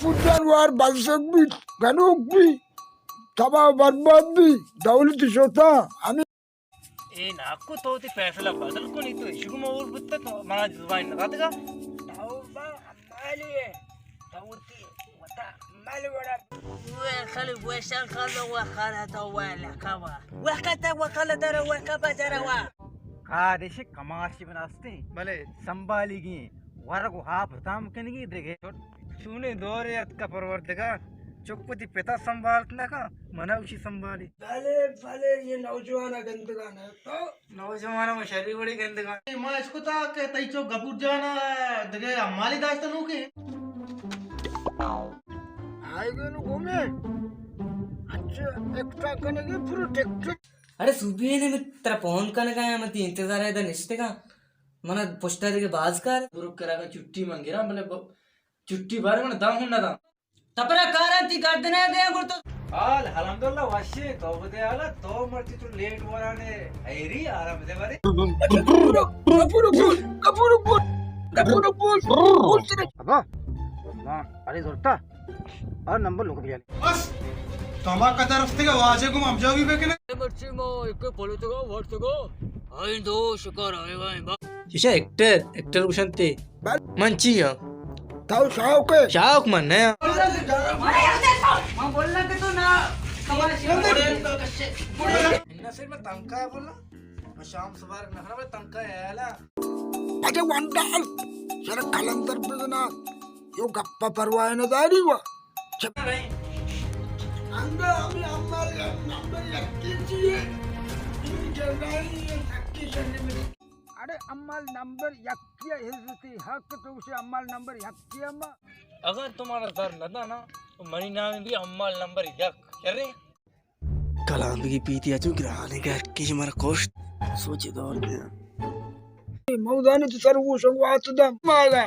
پوجان وار بزگ بی، گنوک بی، تباہ برباد بی، دولت شتا، ہمیں اے ناکو تو تی فیصلہ بدل کنی، تو اشی گو مور بوتا، تو منا زبان نہ داتگا۔ توبہ مالی ہے، تو تی وتا مال وڑا۔ وہ خالی وہ شان خالی وہ خالا تو وہ لکھا وا۔ وہ کتا وہ خالا در وہ کبا جرا وا۔ کارش کماشی بناستے۔ بلے۔ سنبھالی گی، ورگ و ہاپ تام کنگی دگے۔ چونیں دورے اتکا پروردگار، چک وتی پتا سنبھالت نہ کن، منا گوشی سنبھالی۔ بلے، بلے، یہ نوجوان گندگان ہے تو۔ نوجوان ہم شری وڑی گندگان۔ ما اشکتا کہ تئی چک گپور جان دگے امالی داشتہ نوکے۔ آئے گے نو گومے۔ اچھا، ایکٹا کنگے پورا ٹک ٹک۔ اڑے سوبی نے میں ترا فون کنگا، من تی انتظار ہے دا نشتگا۔ من پشتا دگے باز کار۔ برو کراگا چھٹی من گراں، بلے ب-، چھٹی بارے من داں ہوں نہ داں۔ تپرا کاراں تی گردنے دے گڑ تو۔ حال الحمدللہ وشے، تو بدے حالا، تو مرتی تو لیٹ ورانے، ایری آرام دے بارے۔ کپورو بول، کپورو بول، کپورو بول، بول ترے۔ ابا، نا، ارے زورتا، اور نمبر لوگ بھیا۔ بس، تو ہما قدر رستے کا واجہ کو ہم جاوی بکنے۔ مرچی ما ایک پلو تو گا، وٹ تو گا۔ آئیں دو شکر آئے گا، با۔ چشا ایکٹر، ایکٹر گوشنتے۔ بل۔ من چی ہاں؟ تو شاوک ہے؟ شاوک من نہ ہاں۔ من بولنا کہ تو نہ، کمال شیخ۔ نہ صرف میں تنکا ہے بولنا۔ میں شام سوار نہ کرا، میں تنکا ہے لا۔ اجے ونڈال، شر کلندر بزنا۔ یو گپا پرواہ نہ داری وا۔ چپ۔ انگا ہمیں امال نمبر یکی چیئے۔ یہ جنگائی یہ سکی شنی میں۔ اڑے امال نمبر یکی عزتی حق تو اسے امال نمبر یکی اما۔ اگر تمہارا در نہ دانا تو منی نام بھی امال نمبر یک۔ چلے؟ کلام بگی پیتی اچو گرانے گھر کی مر کوشت۔ سوچے دور دے۔ مودانی تو سر وہ شنگوات دم ماگا۔